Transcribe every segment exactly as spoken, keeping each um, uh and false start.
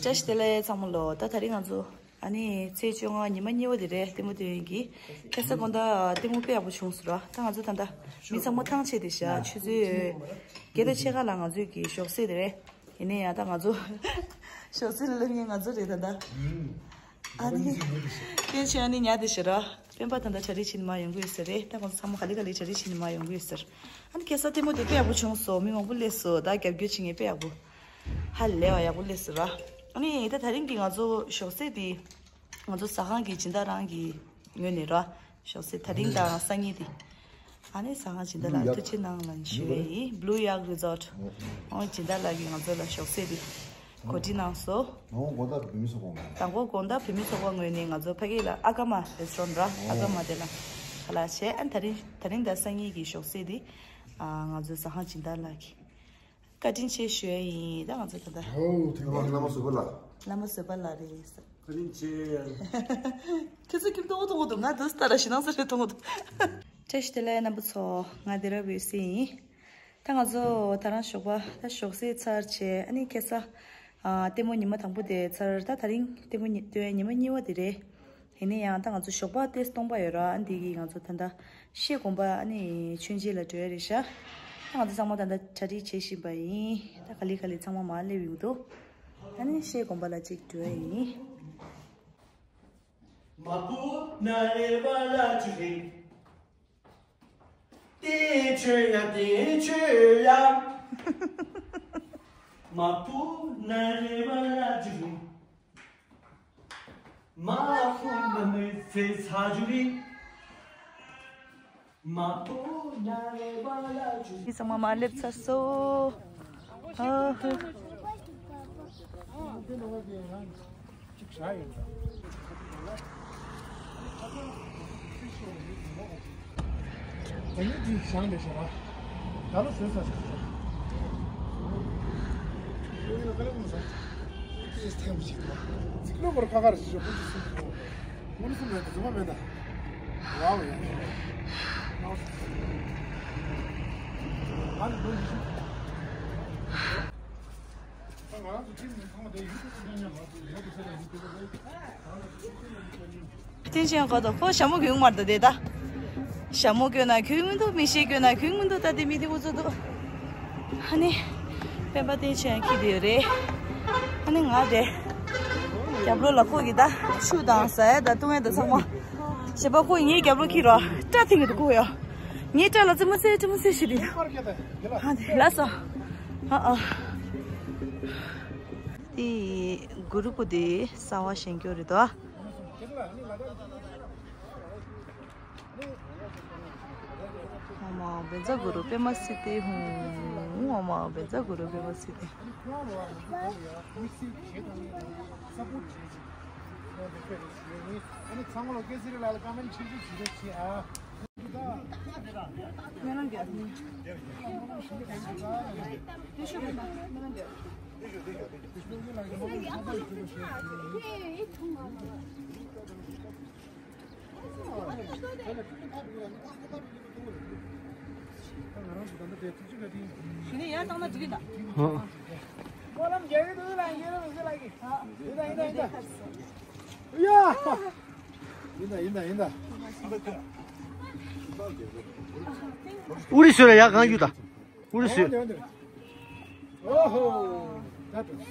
བཀྲ་ཤིས་བདེ་ལེགས་ཚང་མ་ལོ། ད་དེ་རིང་ང་ཚོ་ཨ་ནི་ཚེས་བཅོ་ལྔ་ཉི་མ་གཉིས་པ་དེ་རེད། ལྟད་མོ་སྟོན་གྱི། ཁ་སང་དགོང་དག་ལྟད་མོ་དཔེ་ཡག་པོ་བྱུང་སོང་ར། ད་ང་ཚོ་ད་ལྟ་མི་ཚང་མ་ཐང་ཆད་དེ་བཞག་ཆུ་ཚོད་བརྒྱད་དང་ཕྱེད་ཀ་ལ་ང་ཚོའི་གི་ཞོགས་ཟས་དེ་རེད། ཡིན་ནའི་ཡང་ད་ང་ཚོ་ཞོགས་ཟས་ལ་སླེབས་མཁན་ང་ཚོ་རེད་ད་ལྟ། ཨ་ནི། སྐད་ཆ་ཨ་ནི་ཉག་དེ་ཞེ་ར། སྤེན་པ་ད་ལྟ་གྲ་སྒྲིག་བྱས་ནས་མར་ཡོང་གི་ཡོད་ས་རེད། ད་ཁོང་ཚོ་ཚང་མ་ག་ལེ་ག་ལེ་གྲ་སྒྲིག་བྱས་ནས་མར་ཡོང་གི་ཡོད་ས་རེད། ཨ་ནི་ཁ་སང་ལྟད་མོ་དེ་དཔེ་ཡག་པོ་བྱུང་སོང་། མི་མང་པོ་སླེབས་སོང་། ད་རྒྱབ་སྐྱོར་བྱེད་མཁན་དཔེ་ཡག་པོ། ཧ་ལས་པ་ཡག་པོ་སླེབས་སོང་ར། ཨ་ནི་ད་དེ་རིང་གི་ང་ཚོ་ཞོགས་ཟས་དེ། ང་ཚོ་ཟ་ཁང་གི་སྦྱིན་བདག་རང་གི་ངོས་ནས་ར། ཞོགས་ཟས་དེ་རིང་དང་སང་ཉིན་དེ། ཨ་ནི་ཟ་ཁང་སྦྱིན་བདག་ལགས་ཐུགས་རྗེ་གནང་ལ་ཞུ་ཡ་ཡིན། Blue Yak Resort། ཨོ་སྦྱིན་བདག་ལགས་ཀྱིས་ང་ཚོ་ལ་ཞོགས་ཟས་དེ་གོ་སྒྲིག་གནང་སོང་། དང་པོ་དགོང་དག་བོད་མི་ཚོགས་པ་ངོས་ནས། དང་པོ་དགོང་དག་བོད་མི་ཚོགས་པ་ངོས་ནས་ང་ཚོ་ཕ་གི་ལ་ཨ་ཀ་མ་རེ་སི་ཊོ་རན་ར། ཨ་ཀ་མ་དེ་ལ་ཁ་ལག་བྱས། ཨ་ནི་དེ་རིང་དེ་རིང་དང་སང་ཉིན་གྱི་ཞོགས་ཟས་དེ་ང་ཚོ་ཟ་ཁང་སྦྱིན་བདག་ལགས་ཀྱིས་བཀའ་དྲིན་ཆེ་ཞུ་ཡ་ཡིན། ད་ང་ཚོ་ད་ལྟ། ཨོ་ཐེངས་མ་བླ་མ་བཟོད་པ་ལགས། བླ་མ་བཟོད་པ་ལགས་རེད། བཀའ་དྲིན་ཆེ། ཁྱེད་ཚོ་ཁྱིམ་སྟོང་མཐོང་གི་འདུག་ང་འདུག་སྟ་ར་ཞེ་སྣང་ས་རེད་མཐོང་གི་འདུག་བཀྲ་ཤིས་བདེ་ལེགས་རྣམ་པ་ཚོ། ང་དེ་ར་བོད་སྲིད་ཡིན། ད་ང་ཚོ་ད་རང་ཞོགས་པ་ད་ཞོགས་ཟས་ཚར་བྱས། ཨ་ནི་ཁ་སང་ཨ་ལྟད་མོ་ཉི་མ་དང་པོ་དེ་ཚར། ད་དེ་རིང་ལྟད་མོ་ཉི་སྟོན་ཉི་མ་གཉིས་པ་དེ་རེད། ཡིན་ན་ཡང་ད་ང་ཚོ་ཞོགས་པ་ཏོག་ཙམ་སྟོང་པ་ཡོད་ར། ཨ་འདི་གིས་ང་ཚོ་ད་ལྟ་ཤེལ་དགོན་པ་ཨ་ནི་མཆོད་མཇལ་ལ་འགྲོ་ཡ་རེད་ཤག་ད་ང་ཚོ་ཚང་མ་ད་ལྟ་གྲ་སྒྲིག་བྱེད་བཞིན་པ་ཡིན། ད་ག་ལེ་ག་ལེ་ཚང་མ་མར་སླེབས་ཡོང་འདུག་ཨ་ནི་ཤེལ་དགོན་པ་ལ་གཅིག་འགྲོ་ཡ་ཡིན། མ་པོ་ན་རེ་བ་ལ་ཅི་རེད། དེ་ཆོས་ཡ་དེ་ཆོས་ཡ། མ་པོ་ན་རེ་བ་ལ་ཅི་རེད། མ་ཧུ་མ་མི་ཚེ་ཚ་ཇུ་རི། མ་པོ་ན་རེ་བ་ལ་ཇུ་རི། ཚང་མ་མར་སླེབས་ཚར་སོང་། ཨ་ཧུ། ཅིག་ཞག་ཡོད་ད། ད་ནི་འདི་བཞག་ནས་ཞོགས་པ། ད་ལོ་བཟོས་ས་ཞིག་ཞོགས། ཅིག་ཐེངས་མ་ཞིག་ད། ཅིག་ལོ་བར་ཁ་ཁར་ཞིག་ཞོགས་པ་ཅིག་སུ་ཞོགས། ངོ་ནི་སུ་མེད་ད་རྫུན་མ་མེད་ད། ཝའོ་ཡ། ཨ་ནི་ལོ་ཉི་ཤུ། ད་ང་རང་ཚོ་ཅིག་ནས་ཚང་མ་དེ་ཡུལ་དུ་ཚོ་ཉམས་ལ་ཡུལ་དུ་ཚོ་ལ་ཡུལ་དུ་ཚོ་ལ། བསྟན་ཆེན་གོ་དོ་ཁོ་ཞྭ་མོ་གྱོན་མར་དོ་དེ་ད། ཞྭ་མོ་གྱོན་ན་གྱོན་མི་འདུག་མི་ཤེས་གྱོན་ན་གྱོན་མི་འདུག་ད་དེ་མི་དེ་འུ་ཚོ་འདུག་ཨ་ནི། སྤེན་པ་བསྟན་ཆེན་ཁྱི་དེ་ཡོད་རེད། ཨ་ནི་ང་དེ། རྒྱབ་ལོགས་ལ་ཁོ་གི་ད་ཆུ་དང་ཟ་ཡ་ད་བཏུང་ཡ་ད་ཚང་མ། ཞེས་པ་ཁོ་ངའི་རྒྱབ་ལོགས་ཁྱི་རོ་སྐྲ་འཐེན་གི་འདུག་ཁོ་ཡ། ངའི་སྐྲ་ལ་རྩེད་མོ་རྩེ་རྩེད་མོ་རྩེ་ཞིག་དེ། ཨ་དེ་ལ་སོ། ཨ་ཨ། དེ་གུ་རུ་པོ་དེ་གསང་བ་ཞེན་སྐྱོ་རེད་དོ། ཨོ་མ་བཛྲ་གུ་རུ་པདྨ་སིདྡྷི་ཧཱུྃ། ཨོ་མ་བཛྲ་གུ་རུ་པདྨ་སིདྡྷི། ཨུ་རི་སུ་ལ་ཡག་གང་ཡོད་ད། ཨུ་རི་སུ། ཨོ་ཧོ། ད་དུ།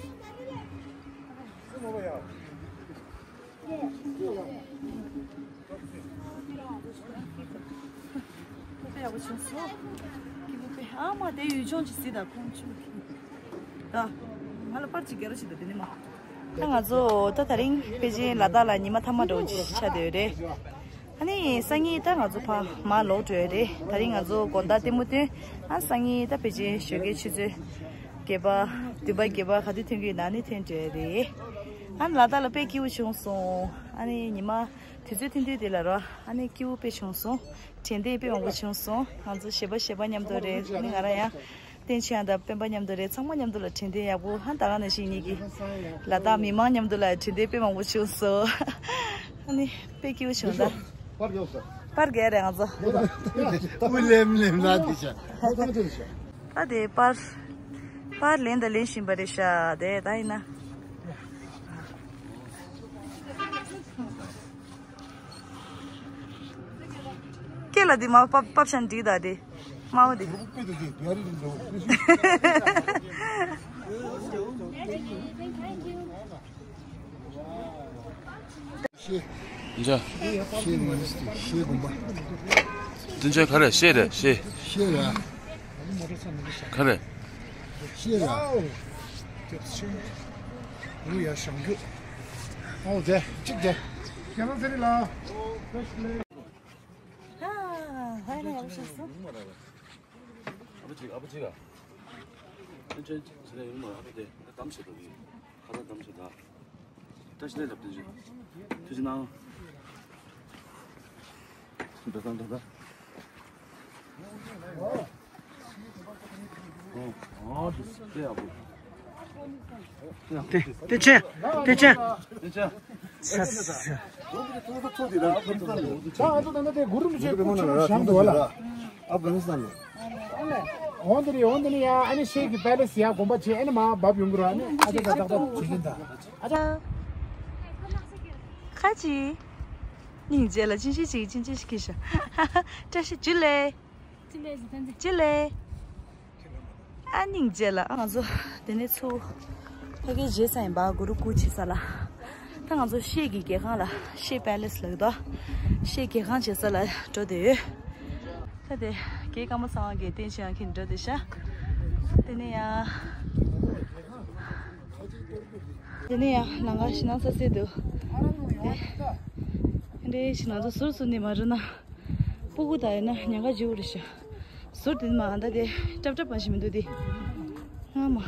སུ་མོ་བ་ཡ། དཔེ་ཡག་པོ་བྱུང་སོང་། སྐྱིད་པོ་དཔེ་ཨ་མ་དེ་ཡུལ་ལྗོངས་ཀྱི་གཟི་དང་ཁོང་ཆུ། ད། ང་ལ་པར་གཅིག་རྒྱག་རོགས་བྱེད་དང་དེ་ནས་མ། ད་ང་ཚོ་ད་དེ་རིང་པེ་ཅིན་ལ་དྭགས་ལ་ཉི་མ་མཐའ་མ་འདྲ་བོ་ཅིག་ཆགས་བསྡད་ཡོད་རེད། ཨ་ནི་སང་ཉིན་ད་ང་ཚོ་ཕར་མར་ལོག་འགྲོ་ཡ་རེད། དེ་རིང་ང་ཚོ་དགོང་དག་ལྟད་མོ་སྟོན། ཨ་སང་ཉིན་ད་ཕལ་ཆེར་ཞོགས་ཀའི་ཆུ་ཚོད་བརྒྱད་པ། བདུན་པ་བརྒྱད་པ་ག་དུས་ཐོན་གྱི་ཡོད་ན་ནི་ཐོན་འགྲོ་ཡ་རེད། ཨ་ནི་ལ་དྭགས་ལ་དཔེ་སྐྱིད་པོ་བྱུང་སོང་། ཨ་ནི་ཉི་མ་དུས་ཚོད་ཐུང་ཐུང་དེ་ལ་རོ། ཨ་ནི་སྐྱིད་པོ་དཔེ་བྱུང་སོང་། དྲན་རྟེན་དཔེ་མང་པོ་བྱུང་སོང་། ང་ཚོ་གཞས་པ་གཞས་པ་མཉམ་དུ་རེད། ཨ་ནི་ང་རང་ཡང་། བསྟན་ཆོས་དབྱངས་དང་སྤེན་པ་མཉམ་དུ་རེད། ཚང་མ་མཉམ་དུ་ལ་དྲན་རྟེན་ཡག་པོ། ཧ་ད་ག་ནང་བཞིན་ཉིད་ཀྱི་ལ་དྭགས་མི་མང་མཉམ་དུ་ལ་དྲན་རྟེན་དཔེ་མང་པོ་བྱུང་སོང་། ཨ་ནི་དཔེ་སྐྱིད་པོ་བྱུང་ད། པར་རྒྱག་རེད་ང་ཚོ། དབུ་ལེམ་ལེམ་ལ་དེ་བྱ། ད་དེ་པར། པར་ལེན་ད་ལེན་བཞིན་པ་རེད་ཤག་དེ་ད་ཡིན་ན། ད་དེ་མ་པ་པ་ཤན་འདི་ད་དེ་མའོ་དེ། ཤེ། ཤེ་མིན་སི་ཤེ་དགོན་པ། དེ་ཚོ་ག་རེ་ཤེ་རེད་ཤེ། ཤེ་ར། ག་རེ། ཤེ་ར། ཨོ་ཡ་ཞང་རྒྱུ། ཨོ་དེ་གཅིག་དེ། རྒྱ་ནག་ཟེར་རེད་ལ། ཧ་ཧ་ན་ཡག་པོ་ཤེས་སོང་། ཨ་ཕ་ཅིག་ཨ་ཕ་ཅིག་ཨ། ཨ་ཅེ་ཟེར་ཡོད་མ། ཨ་ཕ་དེ་ད་གཏམ་བྱེད་དོ་ཡིན། ཁ་ད་གཏམ་བྱེད་ད། ད་ཤི་ནས་ལབ་དེ་ཅི། ཐུགས་རྗེ་གནང་། འགྲོ་དང་འགྲོ་དང་། ཨོ་ཨོ་དེ་ཡག་པོ། དེ་དེ་ཆེ། དེ་ཆེ། དེ་ཆེ། ས་ས། ད་ང་ཚོ་ད་ལྟ་དེ་གུ་རུ་མི་ཆོས་སྐུ་ཆུང་བཞེངས་འདུག་བ་ལ། ཨབ་གྷ་ནི་སི་ཐན་ལ། འོན་ཏེ་ནི་འོན་ཏེ་ནི་ཡ་ཨ་ནི་ཤེག་གི་པེ་ལེ་སི་ཡ་དགོན་པ་ཆེ་ཨ་ནི་མ་བབ་ཡོང་གི་ར། ཨ་ནི་ཨ་ཅག་ད་ཏག་ཏག་བྱེད་ཀྱིན་ད། ཨ་ཅག་ཁ་ཅི། སྙིང་རྗེ་ལ་ཅི་ཞིག་ཅིག་ཅི་ཅི་ཞིག་གིས་ཤ། བཀྲ་ཤིས་བདེ་ལེགས། བདེ་ལེགས། ཨ་སྙིང་རྗེ་ལ་ཨ་ང་ཚོ་དེ་ནས་ཚུར་ཕ་གིའི་རྗེས་ས་ཡིན་པ་གུ་རུ་སྐུ་ཆེ་ས་ལ། ད་ང་ཚོ་ཤེག་གི་རྒྱལ་ཁང་ལ་ཤེག་པེ་ལེ་སི་ལ་གི་དོ། ཤེག་རྒྱལ་ཁང་བྱེད་ས་ལ་འགྲོ་བསྡད་ཡོད། ད་དེ་རྒྱལ་བཀའ་མོ་ཚང་བ་གི་རྟེན་བཞེངས་ཁྱེར་འགྲོ་བསྡད་ཤག་དེ་ནས་ཡང་། དེ་ནས་ཡང་ལམ་ཁ་ཞེད་སྣང་ཚ་ཚ་འདུག་དེ་འདྲའི་ཞེད་སྣང་ཚ་ཟུར་ཟུར་ནས་མ་རུ་ན། སྤུ་གུ་དག་ཡོད་ན་ཉེན་ཁ་ཅིག་རེད་ཤག་ཟུར་དེ་མ་ད་དེ་ཀྲབ་ཀྲབ་མ་ཞིག་མི་འདུག་དེ། ང་མ།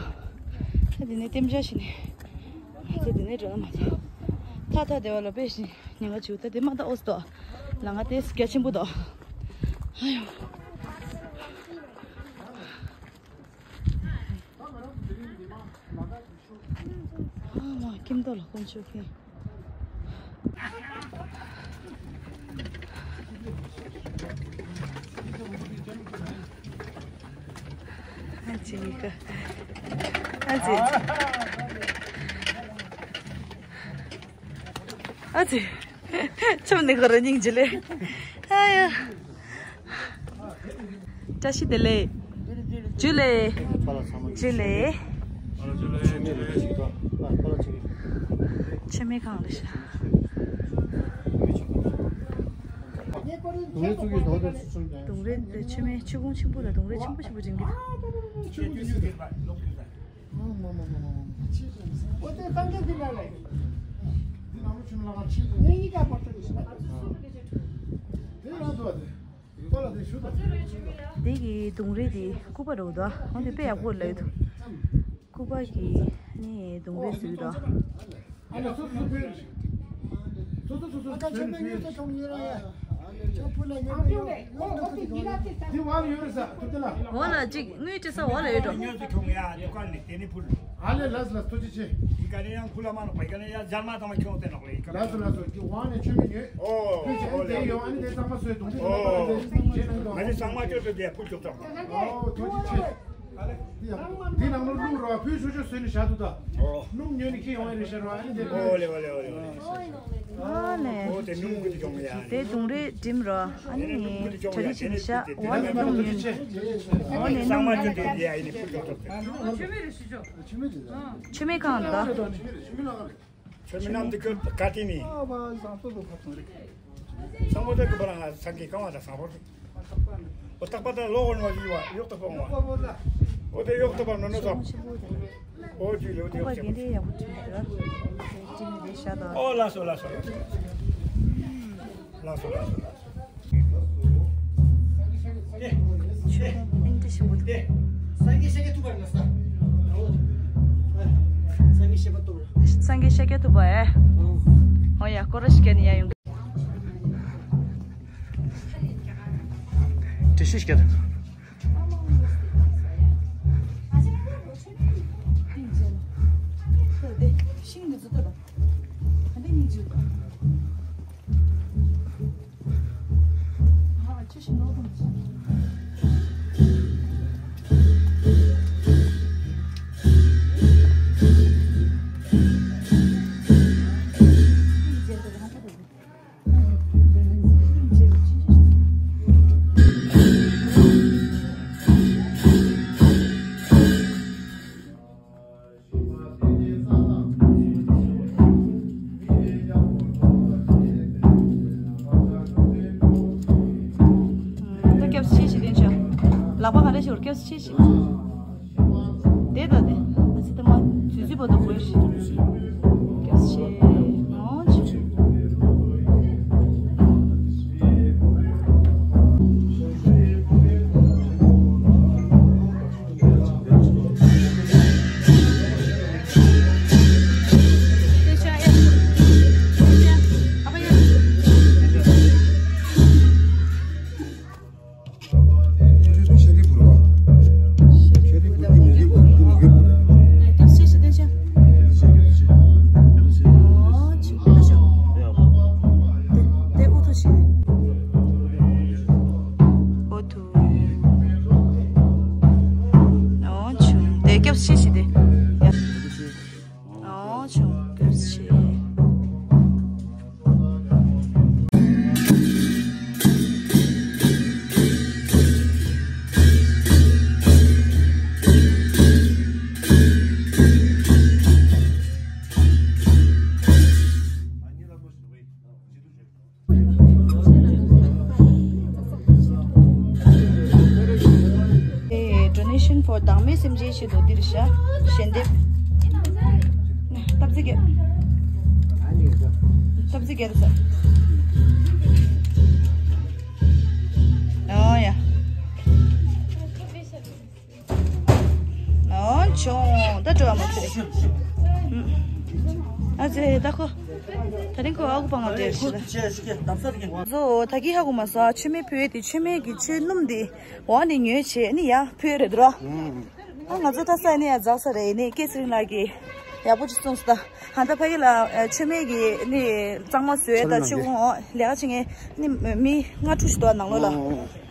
ད་དེ་ནས་ལྟེམ་བྱ་ཞིག་ནས། ང་ཚོ་དེ་ནས་འགྲོ་ན་མ་ཐག་ཐག་ཐག་དེ་བ་ལ་དཔེ་ཞིག་ཉེན་ཁ་ཅིག་ད་དེ་མ་ད་ཨོ་སི་དོ། ལམ་ཁ་དེ་རྒྱ་ཆེན་པོ་དོ། ཨ་ཡོ། ཨ་མ་ཁྱིམ་ཐོག་ལ་དཀོན་མཆོག་མཁྱེན། ཨ་ཅེ་ཡི་ཀ། ཨ་ཅེ། ཨ་ཙི། ཆུ་ནི་ག་ར་སྙིང་རྗེ་ལེ། ཨ་ཡ། བཀྲ་ཤིས་བདེ་ལེགས། ཇུ་ལེ། ཇུ་ལེ། ཆུ་མིག་གང་ལ་ཤ། གདོང་རིས་དེ་ཆུ་མིག་ཆུ་ཁུང་ཆེན་པོ་ལ་གདོང་རིས་ཆེན་པོ་ཆེན་པོ་ཞིག་པོ་འགྲིམ་གི་འདུག་འདི་གི་གདོང་རིས་དེ་སྐུ་པར་རུ་དོ། འོན་ཏེ་དཔེ་ཡག་པོ་ལས་འདུག་སྐུ་པར་གི་ནི་གདོང་རིས་སུ་དོ། འོ་ལ་ཅིག་དངུལ་སྤྲད་ས་འོ་ལ་ཡོད་འགྲོ། ཉོས་ཏེ་ཁྱོང་ཡ་དུ་ཀ་ལ་དེ་ནི་ཕུལ། ཨ་ལེ་ལགས་ལགས་ཐུགས་རྗེ་ཆེ། ཡི་ག་ནས་ཡང་ཁུ་ལ་མ་ལ་པའི་ག་ནས་ཡང་ཇར་མ་དང་མ་ཁྱོང་དེ་ནོག་ལེ་ཡི་ག་ལགས་སོ་ལགས་སོ་ཀྱི་ཝང་ནས་ཆུ་མི་ཉོས། ཨོ་ཕུལ་ཆེ་ཨོ་ཨ་ལེ། དེ་ཡོང་ཨ་ནི་དེ་ཚང་མ་སོས་དུང་དེ་ནོག་ལེ་ཡི་ག་ནས་ཆེ་ནང་དུ་ང་ནི་ཚང་མ་ཁྱོད་ཚོ་དེ་ཕུལ་ཆོག་ཙང་། ཨོ་ཐུགས་རྗེ་ཆེ། འདི་ནང་ལོ་ཀླུང་རོ་ཕུལ་ཆུ་ཆུ་སོས་ནི་ཞག་དུ་ད། ཨོ་ཀླུང་ཉོས་ནི་ཁྱི་ཡོང་ཨ་རེ་ཤ་རོ་ཨ་ནི་དེ་ཕུལ། ཨོ་ལེ་ཨོ་ལེ་ཨོ་ལེ། ཨ་ལེ། ཨོ་དེ་ནུ་མོ་ཀུ་ཅི་ཀྱོང་ཡ། དེ་དུང་རེ་འགྲིམ་རོ། ཨ་ནི་ནི་གྲ་རི་ཆི་ནི་ཤ་འོ་ནི་ལུང་ཉོན། འོ་ནི་ནུ་མོ་ཉོན་ད། ཆུ་མེད་གང་ད། ཆུ་མེད་གང་ད། ཆུ་མེད་གང་ད། ཆུ་མེད་གང་ད། ཆུ་མེད་གང་ད། ཚང་མ་ད་ཀུ་པ་རང་ང་སང་གི་གང་བ་ད་སང་པོ། ཨོ་རྟག་པ་དང་ལོག་འོང་བ་ཡིན་བ་གཡོག་རྟག་པ་འོང་བ། ཨོ་དེ་གཡོག་རྟག་པ་ནོ་ནོ་ཙམ། ཨོ་ཇུ་ལེ་ཨོ་དེ་གཡོག་རྟག་པ། ཨོ་ལགས་སོ་ལགས་སོ་ལགས་སོ། ལགས་སོ་ལགས་སོ་ལགས་སོ། སངས་རྒྱས་ཤཱཀྱ་ཐུབ་པ་ཨེ། ཨོ་ཡ་སྐོར་ར་ཞིག་ནི་ཡ་ཡོང་། དྲི་ཤིས་ཀྱང་། ཆེ་ཞིག་དེ་ཆ། ལག་པ་ག་རེ་ཞིག་སྐྱབས་ཆེ་ཞིག་དེ་ད་དེ། ཨ་ཙི་ད་མ་ཇུ་ཇུ་བོ་དོ་བོ་ཞིག་སྐྱབས་ཆེ། ཨོ་ཆུ། ཨོ་ཆུང་དེ་སྐྱབས་ཆེ་ཞིག་དེ། ཨོ་ཆུང་སྐྱབས་ཆེ། Donation for དྭངས་མའི་སེམས་ཅན་ཞེས་དོ་འདིར་ཤ་ཞལ་འདེབས། སྟབས་རྩེ་རྒྱལ། སྟབས་རྩེ་རྒྱལ་ས། ཨོ་ཡ། ཨོ་ཆུང་ད་འགྲོ་བ་མ་ཚེ་རེད། ཨ་ཙེ་ད་ཁོ། ད་རིང་ཁོ་ཨ་ཁུ་པ་ང་འདྲེར་ཤི་ད། ཟོ་ད་གི་ཧ་གོ་མ་སོང་། མཆོད་མེ་ཕུལ་དེ་མཆོད་མེ་གི་ཆུ་སྣུམ་དེ་འོག་ནས་ཉོས་བྱས་ནི་ཡར་ཕུལ་རེད་འདུག་ར། ཨ་ང་ཚོ་ད་ས་ནས་ཡར་འཛེགས་ས་རེད། ནི་སྐད་ཚིག་ལགས་ཀྱིས་ཡག་པོ་ཅིག་གསུངས་སོང་ད། ཧ་ད་ཕ་གི་ལ་མཆོད་མེ་གི་ནི་གཙང་མ་བཟོས་ད་ཆུ་ཁུང་འོག་ལས་ཀ་བྱེད་མཁན་ནི་མི་ལྔ་དྲུག་ཞིག་འདུག་ནང་ལོགས་ལ།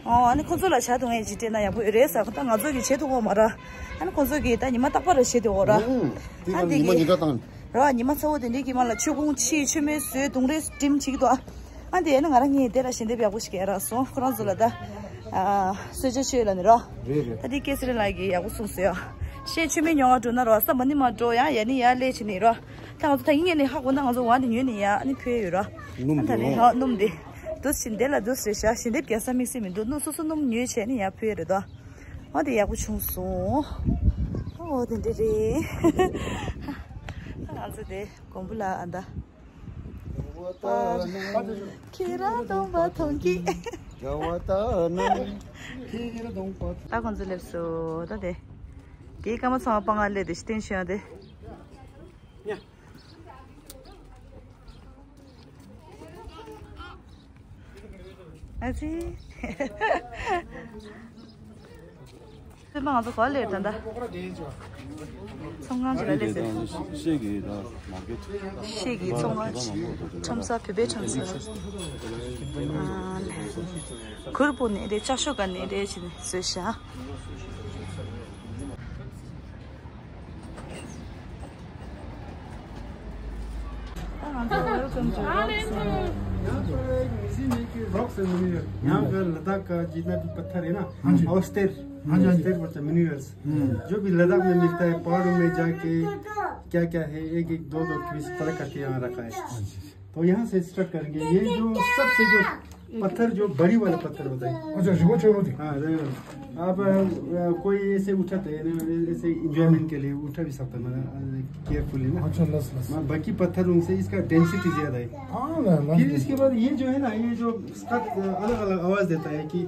ཨོ་ཨ་ནི་ཁོ་ཚོ་ལ་བྱ་དུང་ངས་ཅིག་སྤྲད་ན་ཡག་པོ་ཡོད་རེད་ཟེར། ད་ང་ཚོ་གིས་བྱེད་ཐུབ་ཀྱི་མ་རེད། ཨ་ནི་ཁོ་ཚོ་གིས་ད་ཉི་མ་རྟག་པར་བྱེད་དེ་འོ་ར། ཨ་འདི་ཉི་མ་གི་ཉི་ཤར་བཏང་། ར་ཉི་མ་ཚ་བོ་དེ་འདྲའི་གི་མ་ལ་མཆོད་ཀོང་ཕྱིས་མཆོད་མེ་བཟོས་དུང་རེ་འགྲིམ་བྱེད་ཀྱི་འདུག་ཨ་འདི་ཡིན་ན་ང་རང་ངས་དེ་ལ་ཞལ་འདེབས་ཡག་པོ་ཞིག་རག་སོང་། ཁོ་རང་ཚོ་ལ་ད་གསོལ་ཇ་མཆོད་ལ་ནི་ར། རེད་རེད། ད་འདི་སྐད་ཟེར་ལ་གི་ཡག་པོ་གསུངས་སོང་ཡ། ཤེས་མཆོད་མེ་ཉོ་བ་འགྲོ་ན་ར་ས་མ་ནི་མ་འགྲོ་ཡ་ཡ་ནི་ཡ་ལས་བྱེད་ནི་ར། ད་ང་ཚོ་ད་ཡིན་ངེས་ནི་ཧ་གོ་ན་ང་ཚོ་ཝང་དེ་ཉོས་ནི་ཡ་ནི་ཕུལ་ཡོད་ར། སྣུམ་ཨ་ད་ནི་ཧ་སྣུམ་དེ། དུ་ཕྱིན་དེ་ལ་དུ་རེ་ཤ་ཞལ་འདེབས་རྒྱག་ས་དམིགས་བསལ་མི་འདུག་སྣུམ་སོ་སོ་སྣུམ་ཉོས་བྱས་ནི་ཡར་ཕུལ་རེད་དོ། འོ་དེ་ཡག་པོ་བྱུང་སོང་། འོ་དེ་འདྲ་རེད། ང་ཚོ་དེ་མགོན་པོ་ལ་ཨ་ད། ཁྱེད་རང་གདོང་པ་མཐོང་གི། ད་ཁོང་ཚོ་སླེབས་སོང་ད་དེ། དེའི་སྐར་མ་ཚང་མ་སྤང་ང་སླེབས་དེ་ཤི་ཏན་ཤི་ཡང་དེ། ཨ་ཙི། སེམས་པ་ང་ཚོ་ག་ལེར་ད་ལྟ། ཚོང་ཁང་ཅིག་ལ་སླེབས་ཟེར། ཤེས་ཀྱི་ད་མར་ཀེ་ཊི། ཤེས་ཀྱི་ཚོང་ཁང་ཅིག་ཁྲོམ་ས་བོད་པའི་ཁྲོམ་ས། ཨ་ལེ། གུར་པོ་ནས་རེད་ལྕགས་ཤོག་ག་ནས་རེད་བྱས་ནས་བཟོས་ཤག་ད་ང་ཚོ་welcome to Rock Ceremony. यहाँ पर लद्दाख का जितना भी पत्थर है ना, हाँ जी। और स्टेर, हाँ जी, हाँ जी। स्टेर बोलते हैं, मिनरल्स। हम्म। जो भी लद्दाख में मिलता है, पहाड़ों में जाके क्या क्या है, एक एक दो दो पीस कलेक्ट करके यहाँ रखा है। हाँ जी। तो यहाँ से स्टार्ट करेंगे। ये जो सबसे जो पत्थर, जो बड़ी वाला पत्थर होता है। अच्छा, रिगो चोरो थी। हाँ, रिगो। आप, अ, कोई ऐसे उठाते हैं ना, ऐसे एंजॉयमेंट के लिए उठा भी सकता है, मतलब, अ, केयरफुली ना। अच्छा, लस, लस। हाँ, बाकी पत्थरों से इसका डेंसिटी ज्यादा है। हाँ, ना, लस, फिर लस। इसके बाद ये जो है ना, ये जो इसका, अ, अलग-अलग आवाज देता है कि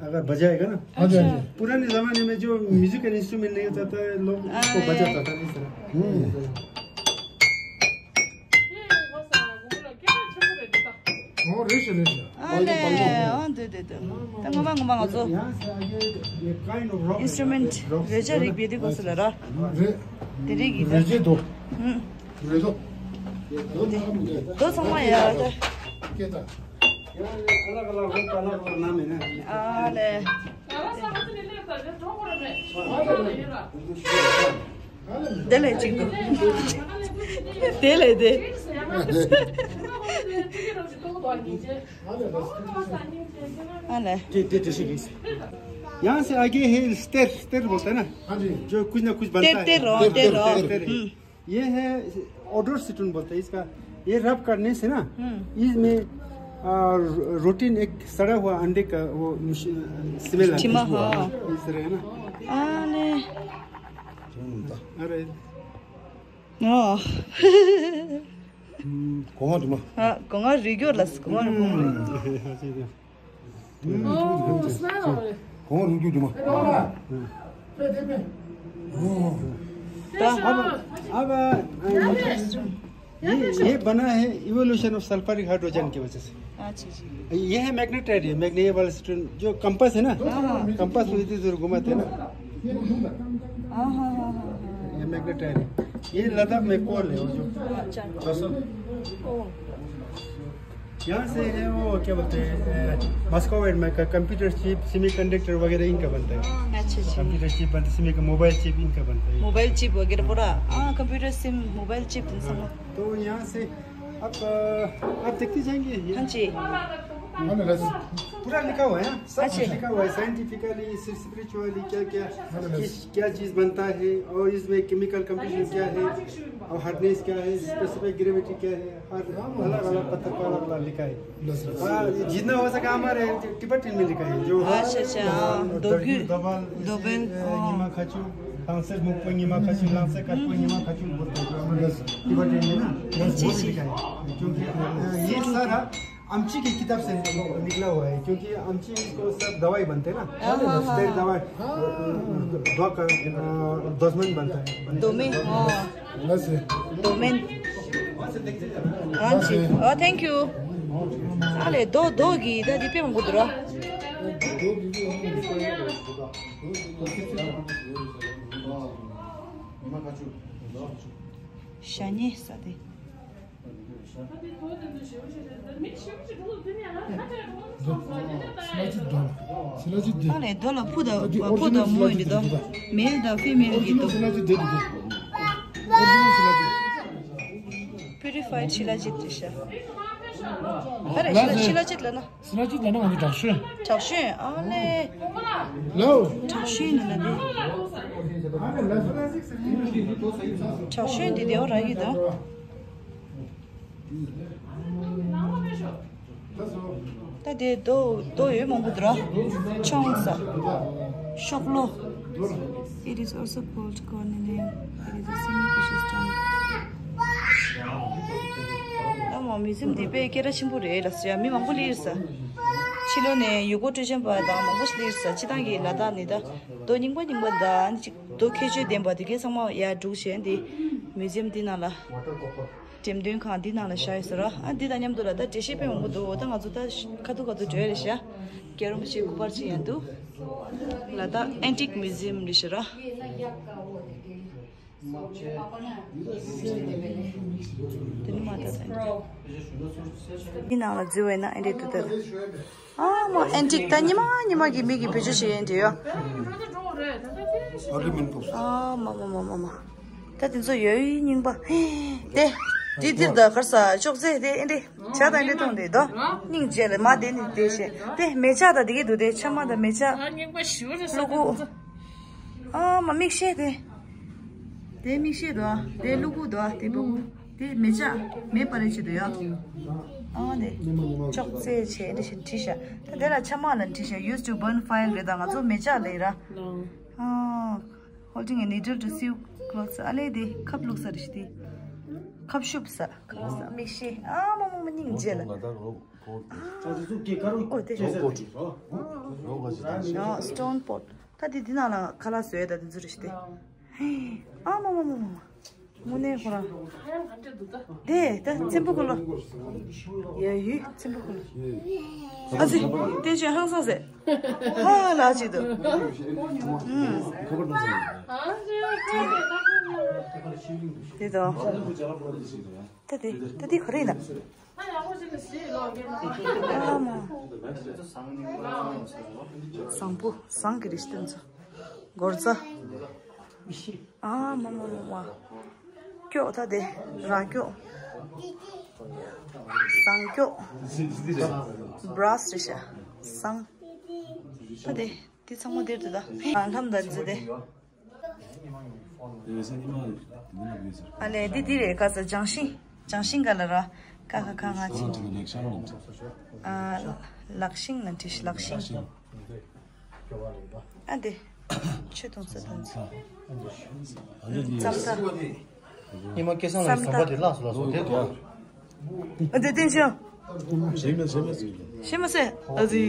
अगर बजाएगा ना। अच्छा, अच्छा। पुराने जमाने में जो म्यूजिकल इंस्ट्रूमेंट नहीं होता था, लोग उसको हाँ, बजाता था इस तरह। हम्म। ཨོ་རེད་ཤག་རེད་ཤག་ཨ་ལེ། ཨ་འདུག་འདུག་འདུག་ད་ངོ་མ་ངོ་མ་ང་ཚོ་ཡང་ས་ཨ་ཡེ་ཡེ་ཀའིན་ཨོཕ་རོག་ཨིན་སི་ཊུ་མེན་ཊི་རེད་ཤག་རེད་ཤག་རིག་པའི་དེ་སྐོར་སུ་ལ་ར། རེད། དེ་རིགས་ཀྱི་རེད་ཅེ་དོ། ཧུམ། རེད་དོ། དོ་ཚང་མ་ཡ་ད། སྐད་ད། ཡང་ཨ་ལ་ཀ་ལ་རོག་ད་ལ་རོག་ན་མེད་ན། ཨ་ལེ། དེ་ལས་གཅིག་ཏུ། དེ་ལས་དེ། ཨ་ལས། དེ་དེ་དེ་ཞིག་ཡིན། यहाँ से आगे है स्टेर, स्टेर बोलता है ना? हाँ जी। जो कुछ ना कुछ बनता है। དེར་དེར་རོ་དེར་རོ། དེར། हम्म। ये है ओडोर सिटोन बोलते हैं इसका। ये रब करने से ना, हम्म। इसमें आ, रो-, रोटी में एक सड़ा हुआ अंडे का वो मुश-, स्मेल आता है। हाँ। इस तरह है ना। अरे। अरे। ཨོ། གོང་དུ་མ། ཨ། གོང་རུས་རྒྱུ་ལ་གོང་རུས། གོང་རུས་རྒྱུ་མ། ད། अब, अब, ये, ये बना है evolution of sulfuric hydrogen की वजह से। अच्छा जी। ये है मैग्नेटाइट, ये मैग्ने-, ये वाला स्टोन जो कंपास है ना, हाँ, हाँ। कंपास में इधर उधर घुमाते हैं ना। हाँ, हाँ, हाँ, हाँ, हाँ। ये मैग्नेटाइट है। ये लद्दाख में कोल है, वो जो अच्छा। रसम। ओ। यहाँ से है वो क्या बोलते हैं, ए, मॉस्को में का कंप्यूटर चिप, सेमीकंडक्टर वगैरह इनका बनता है। अच्छा, अच्छा। कंप्यूटर चिप बनता है, सेमी का मोबाइल चिप इनका बनता है। मोबाइल चिप वगैरह पूरा, हाँ, कंप्यूटर सिम, मोबाइल चिप, इन सब। हाँ, तो यहाँ से आप, अ, आप देखते जाएंगे ये। हाँ जी। पूरा लिखा हुआ है, सब कुछ लिखा हुआ है, साइंटिफिकली, स्पिरिचुअली क्या क्या, किस, क्या चीज़ बनता है और इसमें केमिकल कंपोजिशन क्या है और हार्डनेस क्या है, स्पेसिफिक ग्रेविटी क्या है, हर अलग अलग पत्थर का अलग अलग लिखा है। हाँ, जितना हो सका हमारे टिबेटन में लिखा है, जो अच्छा, अच्छा, हाँ, दोगु-, दोबाल, दोबेन, हाँ। नीमा खाचू, लांसेर मुक्पो नीमा खाचू, लांसेर कटपो नीमा खाचू बोलते हैं, जो हमारे टिबेटन में ना, जी, जी। लिखा है। क्योंकि, अ, ये सारा अमची की किताब से निकला हुआ है, क्योंकि अमची इसको सब दवाई बनते हैं ना, हाँ, हाँ, हाँ। दवाई, हाँ। अ, अ, दवा का, अ, दसमन बनता है। दोमे, हाँ। Domain. ཨ་ལེ། ཨ། Thank you. ཨ་ལེ། རྡོ་རྡོ་གི་ད་འདི་དཔེ་མང་པོ་འདུག་ར། ཞྭ་སྙེ་ས་དེ། ཨ་ལེ། རྡོ་ལ་ཕུ་དང་ཕུ་དང་མོ་ཡིན་འདུག་མེལ་དང་ཕི་མེལ་གྱི་འདུག Purified ཤི་ལ་ཇིད་རེད་ཤག་ཨ་རེ། ཤི་ལ་ཤི་ལ་ཇིད་ལ་ན། ཤི་ལ་ཇིད་ལ་ན་ང་ཚོ་དྲག་ཤོས། དྲག་ཤོས། ཨ་ལེ། ལའོ། དྲག་ཤོས་ནི་ལ་དེ། དྲག་ཤོས་འདི་དེའོ་ར་གི་དང་། ད་དེ་རྡོ་རྡོ་ཡོད་མང་པོ་འདུག་ར། ཆོང་ས། ཤོག་ལོ། It is also called cornelian. It is a semi-precious stone. ད་མ་མི་སེམས་འདི་དཔེ་སྐད་གྲགས་ཆེན་པོ་རེད་ལ་ཟེར་ཡ་མི་མང་པོ་སླེབས་ས། ཕྱི་ལོགས་ནས་ཡུལ་སྐོར་སྤྲོ་འཆམ་པ་དང་མང་པོ་ཞིག་སླེབས་ས། སྤྱི་བཏང་གི་ལ་དྭགས་ནི་ད་རྡོ་རྙིང་པ་རྙིང་པ་དང་ཅིག་རྡོ་ཁྱད་ཆོས་ལྡན་པ་དེ་གའི་ཚང་མ་ཡར་སྒྲུག་བྱས་འདི་མིའུ་ཛི་ཡམ་འདི་ནང་ལ། འགྲེམས་སྟོན་ཁང་འདི་ནང་ལ་བཞག་ཡོད་ས་ར། ཨ་འདི་དང་མཉམ་དུ་ལ་ད་འགྲེལ་བཤད་དཔེ་མང་པོ་འདུག་ད་ང་ཚོ་ད་ཁ་ཐུག་ཁ་ཐུག་འགྲོ་ཡ་རེད་ཤག་སྐྱབས་རིན་པོ་ཆེ་སྐུ་པར་ཅིག་ཡང་འདུག་ལ་དྭགས་ཨན་ཊིག་མིའུ་ཛི་ཡམ་རེད་ཤག་ར། དེ་ནི་མ་ད་ད་འདི་ནང་ལ་འཛུལ་བས་ན་ཨན་ཊིག་འདུག་ད། ཨ་མ་ཨན་ཊིག་ད་ཉི་མ་ཉི་མ་གི་མིག་གིས་བེད་སྤྱོད་བྱེད་ཡན་དེ་ཡོ། ཨ་མ་མ་མ་མ་མ། ད་དེ་ཚོ་ཡོད་རྙིང་པ། དེ་དེ་འདིར་ད་གར་ས་ཅོག་ཙེ་དེ་ཨེ་འདྲེ། བྱ་དང་འདྲེ་གཏོང་དེ་དོ། སྙིང་རྗེ་ལ་མ་དེ་ནི་དེ་བཤད་དེ་མེ་ལྕགས་དང་དེ་གི་འདུག་དེ་ཕྱེ་མ་དང་མེ་ལྕགས། ཀླུ་གུ། ཨ་མ་མིག་ཤེལ་དེ། དེ་མིག་ཤེལ་དོ། དེ་ཀླུ་གུ་དོ། དེ་བ་གུ། དེ་མེ་ལྕགས་མེ་སྤར་རེ་བྱེད་དུ་ཡ། ཨ་དེ། ཅོག་ཙེ་བྱས་འདྲེ་བཤད་བྲིས་ཤག་ད་དེ་ལ་ཕྱེ་མ་ལ་བྲིས་ཤག used to burn fire རེད། ད་ང་ཚོ་མེ་ལྕགས་ལས་ར། ཨ། Holding a needle to sew clothes. ཨ་ལེ་དེ་ཁབ་བླུགས་ས་རེད་ཤག་དེ། ཁབ་ཤུབས་ས། ཁབ་ས་མིག་ཤེལ། ཨ་མ་མ་མ་སྙིང་རྗེ་ལ། ཨོ་དེ། ཨ་སི་ཊོན་པོཊ། ད་དེ་འདི་ནང་ལ་ཁ་ལག་བཟོས་ད་དེ་ཚོ་རེད་ཤག་དེ། ཨ་མ་མ་མ་མ་མ། དངོས་གནས་ཁོ་རང་། དེ་ད་ཚེམ་བུ་ཁོ་ལོ། ཡ་ཡུ་ཚེམ་བུ་ཁོ་ལོ། ཨ་ཙི། དེ་ཆོས་ཧང་སང་ཟེར། ཧ་ལ་ཅིག་ཏུ། དེ་དང་། ད་དེ་ད་དེ་ག་རེ་ཡིན་ན། ཨ་མ། བཟང་པོ་བཟང་གི་རེད་ཤག་དེ་ཚོ། སྒོར་རྩ། ཨ་མ་མ་མ་མ། སྐྱོགས་ད་དེ་ར་སྐྱོགས། ཟངས་སྐྱོགས། བྷ་ར་སི་རེད་ཤག་ཟངས། ད་དེ་དེ་ཚང་མ་དེར་འདུག་ད། ཨ་ལྷམ་ད་འཛི་དེ། ཨ་ལེ་དེ་དེ་རེད། ག་ས་ལྗང་ཤིང་། ལྗང་ཤིང་ག་ལ་ར། ཀ་ཁ་ག་ང་ཅི། ཨ། ལག་ཤིང་ལ་འདྲི་ཤི་ལག་ཤིང་། ཨ་འདི། ཆུ་འཐུང་ས་འཐུང་ས། ཙམ་ད། ཉི་མ་སྐལ་བཟང་ལགས་ཟམ་པ་དེ་བརླགས་སོང་ལགས་སོ་དེ་དོ། ཨ་འདི་བསྟན་ཤོག་ཞེ་མ་སེ། ཨ་ཙི།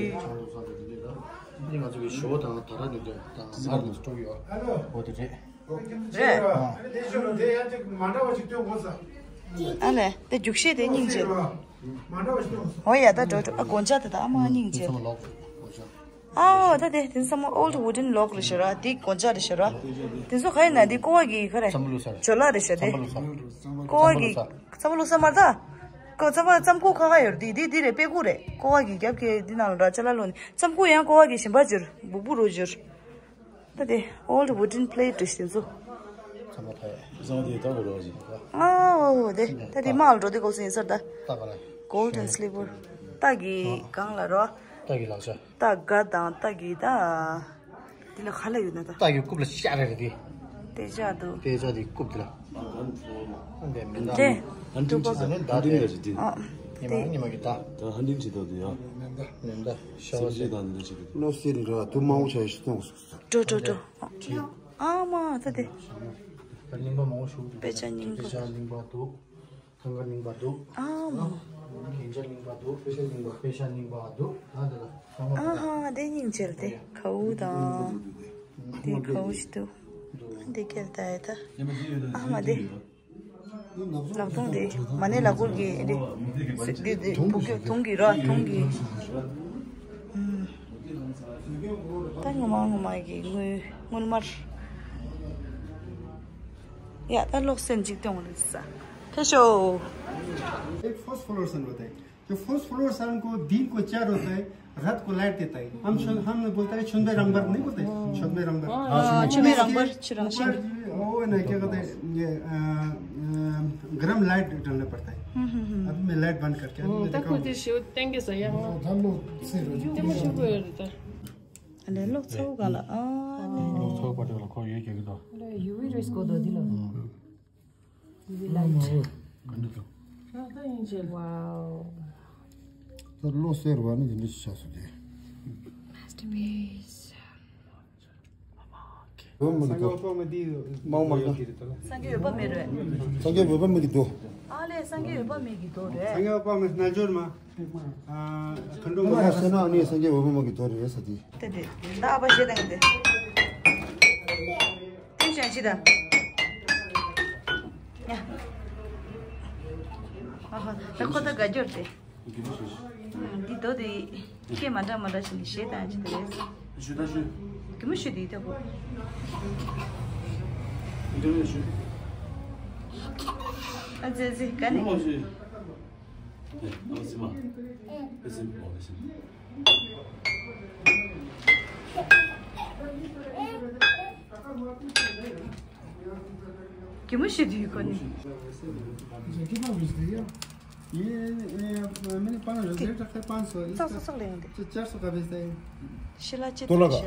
ང་ཚོ་གི་ཞོ་དང་ད་ར་ནི་དེ་དང་མར་ནི་སྤྲོ་གི་ཡོད། འོ་དེ་རེད། རེད། ཨ་ལས་དེ་རྒྱུགས་ཤེས་དེ་སྙིང་རྗེ། འོ་ཡ་ད་འགྲོ་འགྲོ། ཨ་སྒོ་ལྕགས་དེ་ད་ཨ་མ་སྙིང་རྗེ། ཨའོ་ད་དེ་དེ་ཚང་མ་old wooden log རེད་ཤག་ར། དེ་སྒོ་ལྕགས་རེད་ཤག་ར། དེ་ཚོ་ག་ཡིན་ན་དེ་ཀོ་བ་གི་ག་རེ། བཙོ་བླག་རེད་ཤག་དེ། ཀོ་བ་གི་རྩམ་པ་བླུགས་ས་མ་རེད་ད། ཀོ་རྩམ་པ་རྩམ་ཁུག་ཁ་ཁ་ཡོད་རེད། དེ་དེ་དེ་རེད། དཔེ་ཁུག་རེད། ཀོ་བ་གི་རྒྱབ་ཀྱི་དེ་ནང་ལ་ར་ཅ་ལག་བླུགས་ནས། རྩམ་ཁུག་ཡང་ཀོ་བ་གི་གཞན་པ་བསྒྱུར། སྦུག་སྦུག་རུ་བསྒྱུར། ད་དེ་old wooden plate རེད་ཤག་དེ་ཚོ། ཚང་མ་ཐ་ཡ། བཟང་དེ་ད་འོ་རོ་ཞིག་ཨ་འོ་འོ་དེ་ད་དེ་དམག་ལ་འགྲོ་དུས་སྐབས་སུ་ཡིན་ས་རེད་ད། ད་ག་ལ། Gold and silver། རྟ་གི་སྒང་ལ་རོ། རྟ་གི་ལག་ཆ། རྟ་སྒ་དང་རྟ་གི་ད། དེ་ལ་ག་ལ་ཡོད་ན་ད། རྟ་གི་རྐུབ་ལ་ཤ་རེ་རེ་དེ། དེ་ཅག་འདུག་དེ་ཅག་དེ་རྐུབ་དེ་ལ། ཨ་འདི་མི་འདའ། དེ། ཧན་ཊིང་བྱེད་ད་ནི་མདའ་དེ། ཨ་ཉི་མ་ཉི་མ་གི་མདའ། ད་ཧན་ཊིང་བྱེད་ད་དེ་ཡ། མི་འདའ་ཤ་བ་ཟེར། ནོ་སི་རི་ར་དུ་མང་བོ་ཆ་ཡི་ཤི་ཏོང་སོ། འགྲོ་འགྲོ་འགྲོ། ཨ་མ་ད་དེ། རྙིང་པ་མང་བོ་ཞིག་འདུག་དཔེ་ཆ་རྙིང་པ། དཔེ་ཆ་རྙིང་པ་འདུག་ཐང་ག་རྙིང་པ་འདུག་ཨ་མ། རྒྱན་ཆ་རྙིང་པ་འདུག་དཔེ་ཆ་རྙིང་པ། དཔེ་ཆ་རྙིང་པ་འདུག་ད་དེ་ལ་ཚང་མ་ཨ་ཧ། དེ་སྙིང་རྗེ་རེད་དེ། གའུ་དང་། དེ་གའུ་ཞིག་འདུག་དེ་ཁྱེར་ད་ཡ་ད། ཨ་མ་དེ། ལག་སྟོང་དེ། མ་ཎི་ལག་འཁོར་གྱི་དེ། དེ་དེ་དུང་གི་རོ་དུང་གི། ད་ངོ་མ་ངོ་མ་གི་དངུལ་དངུལ་དམར། ཡ་ད་གློག་སེན་གཅིག་སྟོན་རེད་ས། ཕེ་ཤོ། एक first floor सन बताए। जो first floor सन को दिन को चार होता है, रात को लाइट देता है। हम शन-, हम बोलता है छुनबे रंगबर नहीं बोलते? छुनबे रंगबर। हाँ, छुनबे रंगबर, छुनबे रंगबर। ऊपर वो है ना, क्या कहते हैं, ये, अ, अ, गरम लाइट डालना पड़ता है। हम्म, हम्म, हम्म। अभी मैं लाइट बंद करके, अभी मैं दिखाऊंगा। ཨ་ལས་གློག་ཚ་བོ་ག་ལ་ཨ་ལས། གློག་ཚ་བོ་པ་དེ་ལ་ཁོ་ཡོད་ཀྱི་གི་དོ། ལས་ཡུ་ཝི་རེས་གོ་དོ་འདི་ལ། ཡུ་ཝི་ལའིཊ། ག་འདྲ་དོ། ཝའོ། ད་གློག་སེར་བ་ནི་འདི་འདྲ་ཞིག་ཆགས་སོང་དེ། མ་སི་ཊར་པིས། ཡོད་མ་གི་དོ། མ་འོ་མ་གི་དོ། སངས་རྒྱས་འོད་དཔག་མེད་རེད། སངས་རྒྱས་འོད་དཔག་མེད་ཀྱི་དོ། ཨ་ལས་སངས་རྒྱས་འོད་དཔག་མེད་ཀྱི་དོ་རེད། སངས་རྒྱས་འོད་དཔག་མེད་རྣལ་འབྱོར་མ། ཨ། མཁའ་འགྲོ་མ། ཨ་ཟེར་ན་ཨ་ནི་སངས་རྒྱས་འོད་དཔག་མེད་ཀྱི་དོ་རེད་ཟེར་དེ། དེ་དེ། ད་ཨ་ཕ་ཞེ་དང་དེ། ཏིང་ཞང་ཅི་དང་། ཡ། ཨ་ཧ། ད་ཁོ་ད་དགའ་སྐྱོར་དེ། འདི་རྡོ་དེ་སྐད་མ་འདྲ་མ་འདྲ་བྱས་ནས་གཞས་བཏང་ཅི་དེ་རེད། ཞུ་ད་ཞུ། གད་མོ་ཞུ་དེ་ཡིན་ཐོག་གོ། ཨ་ཙི་ཙི་ག་ནས། ཨ་ཙི་མ། ཨ་ཙི་མ། གད་མོ་ཞུ་དུས་ཁོ་ནི། ये, ये, मैंने पाँच हजार रख रखा है, पाँच सौ। इसका चार सौ का बेचता है। शिला चित्र। तोला का।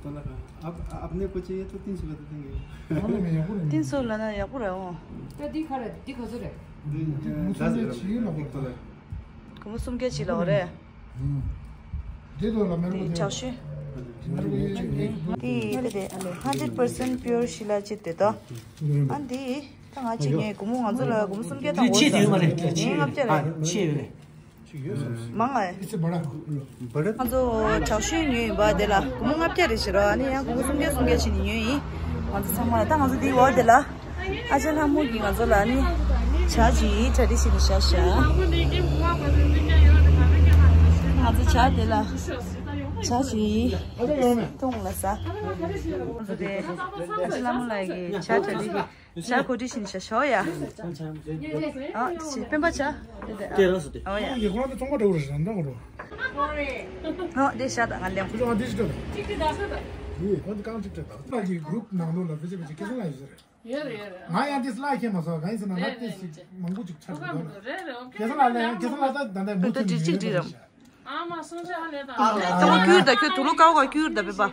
तोला का। आप, आपने कुछ ये तो तीन सौ का तो देंगे। तीन सौ ལབ་ན་ཡག་པོ་རེད་འོང་། ད་འདི་ག་རེ། འདི་ག་ཚོད་རེད། འདི་དགུ་སུམ་བརྒྱ་ཕྱིན་ལ་གོ། གད་མོ་སུམ་བརྒྱ་ཕྱིན་ལ་འོ་རེད། འདི་ལོ་ལ་མེར་པོ་དེ་ཇག་ཤོས། དེ་དེ་དེ་hundred percent pure ཤི་ལ་ཅི་དེ་དོ། ཨ་འདི་ད་ང་ཅིག་ངས་སྒོར་མོ་ང་ཚོ་ལ་སྒོར་མོ་སུམ་བརྒྱ་དང་འདི་ཕྱེད་དེ་ཡོད་མ་རེད། ངས་ལྔ་བརྒྱ་རེད། ཕྱེད་ཡོད་རེད། མང་ཨེ། ང་ཚོ་ཇག་ཤོས་ཉོས་ཡིན་པ་དེ་ལ་སྒོར་མོ་ལྔ་བརྒྱ་རེད་ཟེར་རོ། ཨ་ནི་ཡང་སྒོར་མོ་སུམ་བརྒྱ་སུམ་བརྒྱ་བྱས་ནས་ཉོས་ཡིན། ང་ཚོ་ཚང་མ་ལ་ད་ང་ཚོ་འདིའི་འོག་དེ་ལ། ཨ་ཅག་ལྷ་མོ་གིས་ང་ཚོ་ལ་ནི་ཇ་ཅིག་གྲ་སྒྲིག་བྱས་ནས་བཞག་ཤག་ང་ཚོ་ཇ་དེ་ལ་ཇ་ཅིག་འཐུང་ལ་ཟ། ང་ཚོ་དེ་ཨ་ཅག་ལྷ་མོ་ལགས་ཀྱིས་ཇ་གྲ་སྒྲིག་ཇ་གོ་སྒྲིག་བྱས་ནས་བཞག་ཤག་ཡ། ཨ་ཅེ་སྤེན་པ་ཇ། དེ་དེ་ཨ་ཨོ་ཡ། ཨོ་དེ་ཤ་ད་ང་ལེན། ཁོ་ཚོ་ང་དེ་ཞིག་སྤྲད་དང་། ཡིས་ཁོ་ཚོ་རྐང་གཅིག་སྤྲད་དང་། ང་གི་གུ་རུབ་ནང་ལོགས་ལ་བེ་ཅི་བེ་ཅི་སྐད་ཆ་ལ་ཡོད་ཟེར། ཡོད་རེད་ཡོད་རེད། ང་ཡང་དེ་སླ་ཁྱེད་མ་སོང་། གང་ཡིན་ཟེར་ན་ང་དེ་ཞིག་མང་པོ་ཅིག་ཆགས་འདུག་རེད་རེད། ཨོ་ཁེ། སྐལ་བཟང་ལགས་ལ་ཡང་། སྐལ་བཟང་ལགས་ད་ད་ལྟ་མུ་མཐུད་ནས་ཡོད་རེད། ཨ་མ་སོང་ཆ་ཧ་ལས་དང་། ད་ལྟ་ཁྱོད་ད་ཁྱོད་དུག་ལོག་ཀ་བ་ཁྱོད་ད་བེ་པ།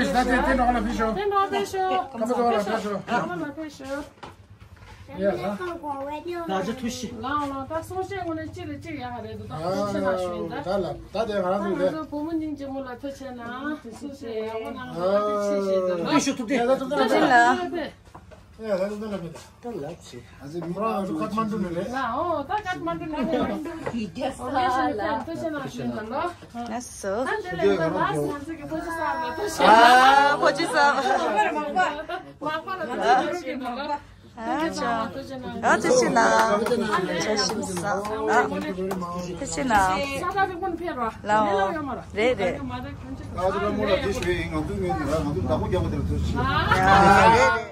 ཕེབས་ཤོག་ད་དེ་དེ་འགྲོ་ལ་ཕེབས་ཤོག་དེ་འགྲོ་ཕེབས་ཤོག་ཁམས་པ་ཚོ་ལ་ཕེབས་ཤོག་ཁམས་པ་ལ་ཕེབས་ཤོག་ཡ་ལ། ད་ཅི་ཐུགས་ཤི། ལའོ་ལའོ་ད་གསུང་བཤད་ངོ་ནས་གཅིག་ལ་གཅིག་ཡག་ག་རེད་འདུག་ད་ཐུགས་རྗེ་གནང་ཞུ་ཡིན་ད། ད་ལ་ད་དེ་ང་རང་ཚོ་ང་ཚོ་བུ་མོ་སྙིང་རྗེ་མོ་ལ་ཐུགས་རྗེ་གནང་། གསུང་བཤད་ཡག་པོ་གནང་། ཐུགས་རྗེ་ཆེ་ཞུ་ཡིན་ད། ཐུགས་རྗེ་ཆེ་ལ། ཡ་ད་ད་ད་ད་ད་ད་ད་ད་ད་ལ་ཅི། ཨ་ཙི་མི་རང་ཚོ་ཀཏ་མན་ཌུ་ནས་རེད། ལའོ་ད་ཀཏ་མན་ཌུ་ནས་རེད། ཨོ་ཁེ་ཞུ་ཡིན་ད། ཐུགས་རྗེ་གནང་ཞུ་ཡིན་ད་ལོ། ལགས་སོ། ད་དེ་ལས་ད་ལ་ང་ཚོ་གི་ཕོ་ཆུ་སར་ལ་ཐུགས་རྗེ་གནང་། ཨ་ཕོ་ཆུ་སར། མ་པ་ལ་ཐུགས་རྗེ་གནང་ཞུ་ཡིན་ད་ལོ། ཨ་ཅོ། ཨ་ཐུགས་རྗེ་གནང་། བཀྲ་ཤིས་བདེ་ལེགས། ཨ་ཐུགས་རྗེ་གནང་། ལའོ། རེད་རེད། ང་ཚོ་བླ་མ་ལ་དེ་ཞུ་ཡིན། ང་ཚོ་ངའི་ང་ཚོ་བདག་པོ་རྒྱག་པ་དེ་ལ་ཐུགས་རྗེ་ཆེ། ཡ་རེད་རེད།